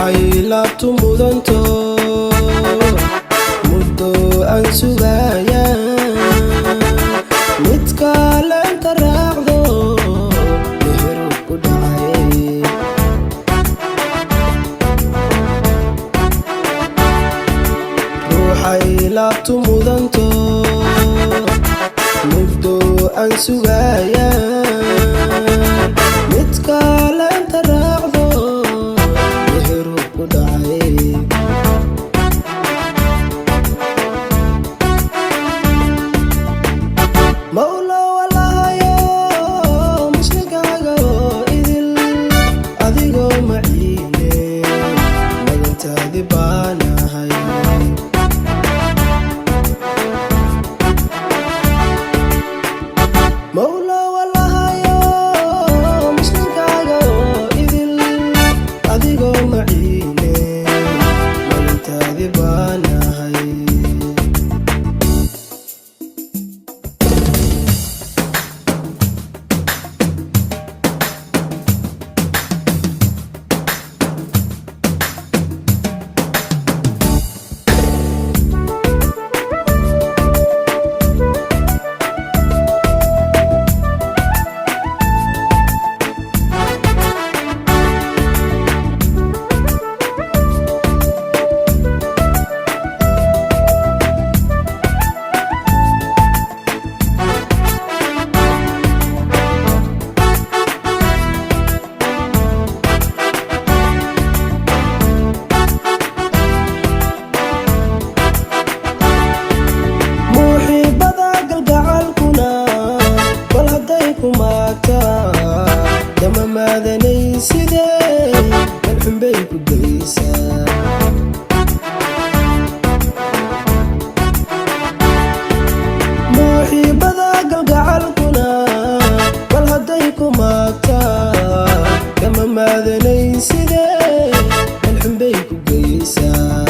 Ruuxay laabtu mudanto, muddo aan sugaya, mid kaleenta raacdo, meheru ku dhacay. Ruuxay laabtu mudanto, muddo aan sugaya, mid kaleenta raacdo, meheru ku dhacay. Mawla walahayo muslinkaaga oo idil, adigoo maciine magantaadi baanahay. Mawla walahayo muslinkaaga oo idil, adigoo maciine magantaadi baanahay. Muuxiibada galgacalkuna bal hadday ku maagtaa, dama maadanay sidee malxunbay ku geysaa. Muuxiibada galgacalkuna bal hadday ku maagtaa, dama maadanay sidee malxunbay ku geysaa.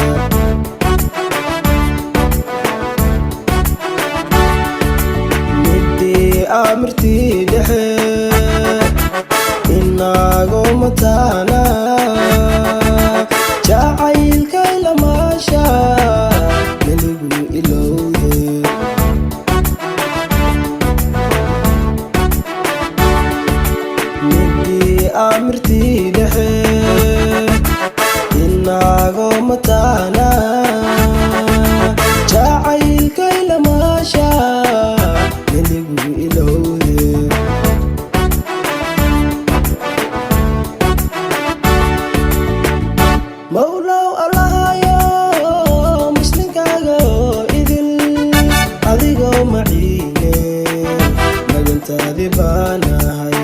Midii amirtii dhexe inagoo mataana, jacaylkay lamaasha meligu ilowde. Midii amirtii dhexe inagoo mataana, jacaylkay lamaasha meligu ilowde. Mawlow allahayo muslinkaaga oo idil, adigoo maciine magantaadi baanahay.